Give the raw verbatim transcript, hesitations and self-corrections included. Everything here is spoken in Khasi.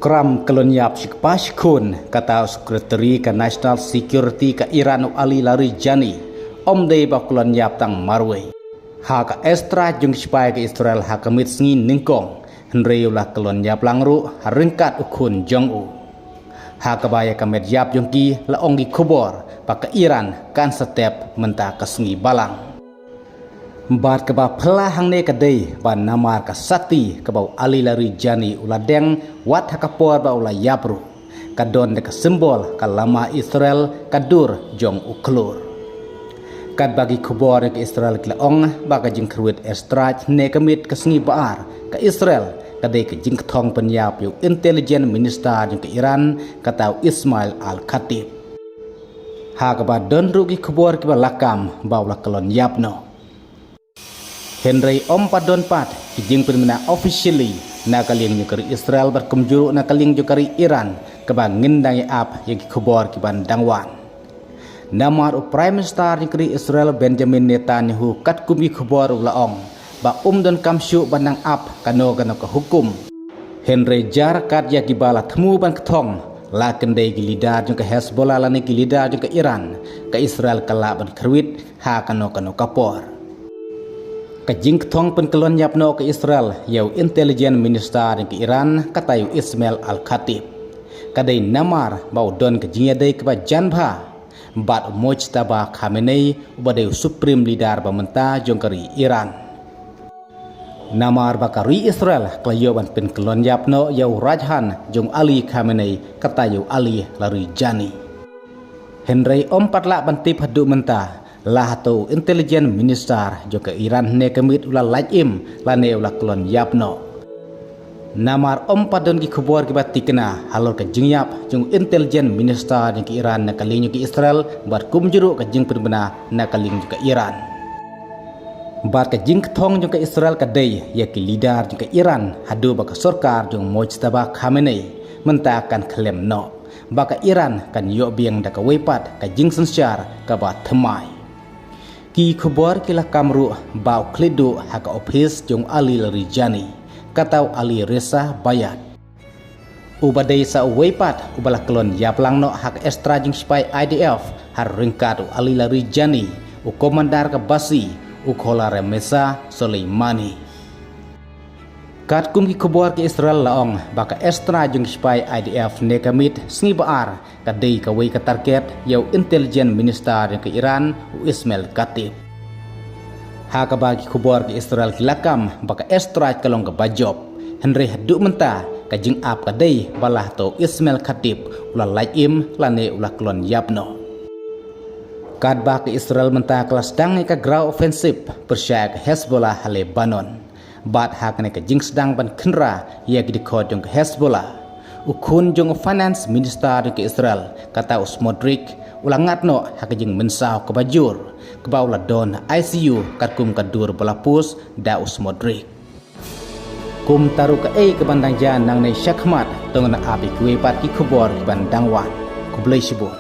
Kram ka loniap shi kpa shi khun, kata u Secretary ka National Security ka Iran u Ali Larijani, um dei ba u ka loniap tang marwei. Ha ka airstrike jong ki sipai ka Israel ha ka miet sngi nyngkong, hynrei u la ka loniap lang ruh ha ryngkat u khun jong u. Ha kaba ïa ka met ïap jong ki la ong ki khubor ba ka Iran kan sa tep mynta ka sngi balang. Bad kaba phylla hangne ka dei ba namar ka sati kaba u Ali Larijani u la deng wat ha ka por ba u la ïap ruh, ka don da ka symbol ka lama Israel, ka dur jong u khlur. Katba ki khubor ka Israel ki la ong ba ka jingkyrwit airstrike ne ka miet ka sngi ba ar ka Israel ka dei ka jingkthong pynïap ïa u intelligence minister jong ka Iran, kata u Ismail Al-Khatib. Ha kaba don ruh ki khubor kiba lakam ba u la ka loniap noh. Hynrei um pat don pat ki jingpynbna officially na ka liang jong ka ri Israel bad kumjuh ruh na ka liang jong ka ri Iran kaba ngin dang ïa ap ïa ki khubor kiban dang wan. Namar u Prime Minister jong ka ri Israel Benjamin Netanyahu katkum ki khubor u la ong ba um donkam shuh ban nang ap kano kano ka hukum. Hynrei jar kat ïa kiba la thmu ban kthong, la kyndei ki leader jong ka Hezbollah lane ki leader jong ka Iran, ka Israel ka lah ban kyrwit ha kano kano ka por. Ka jingkthong pynkylla ïap noh ka Israel ïa u intelligence minister jong ka Iran, kata ïa u Ismail Al-Khatib, ka dei namar ba u don ka jingïadei kaba jan bha bad u Mojtaba Khamenei uba dei u supreme leader ba mynta jong ka ri Iran. Namar ba ka ri Israel ka la ïoh ban pynkylla ïap noh ïa u rajhang jong u Ali Khamenei, kata ïa u Ali Larijani. Hynrei um pat lah ban tip haduh mynta la hato u intelligence minister jong ka Iran ne ka miet u la lait im lane u la kylla ïap noh. Namar um pat don ki khubor kiba tikna halor ka jingïap jong u intelligence minister jong ka Iran na ka liang jong ka Israel bad kumjuh ruh ka jingpynbna na ka liang jong ka Iran. Bad ka jingkthong jong ka Israel ka dei ïa ki leader jong ka Iran haduh ba ka sorkar jong u Mojtaba Khamenei mynta kan khlem noh, ba ka Iran kan ïoh biang da kawei pat ka jingsynshar kaba thymmai. Ki khubor ki la kam ruh ba u khlieh duh ha ka ophis jong u Ali Larijani, kata u Ali Reza Bayat, uba dei sa uwei pat uba la kylla ïap lang noh ha ka airstrike jong ki sipai I D F ha ryngkat u Ali Larijani, u commander ka basi, u Khola Remeza Soleimani. Katkum ki khubor ka Israel la ong ba ka airstrike jong ki sipai I D F ne ka miet sngi ba ar ka dei kawei ka target ïa u intelligence minister jong ka Iran, u Ismail Khatib. Ha kaba ki khubor ka Israel ki la kam ba ka airstrike ka long kaba jop, hynrei haduh mynta ka jingap ka dei ba la hato u Ismail Khatib u la lait im lane u la kylla ïap noh. Katba ka Israel mynta ka la sdang ïa ka ground offensive pyrshah ka Hezbollah ha Lebanon. Bad ha kane ka jingsdang ban khynra ïa ki dkhot jong ka Hezbollah, u khun jong u finance minister jong ka Israel, kata u Smotrich, u la ngat noh ha ka jingmynsaw kaba jur, kaba u la don ha I C U katkum ka dur ba la post da u Smotrich. Kumta ruh kaei kaban dang jia nangne shakhmat, to ngin ap ïa kiwei pat ki khubor kiban dang wan. Khublei shibun.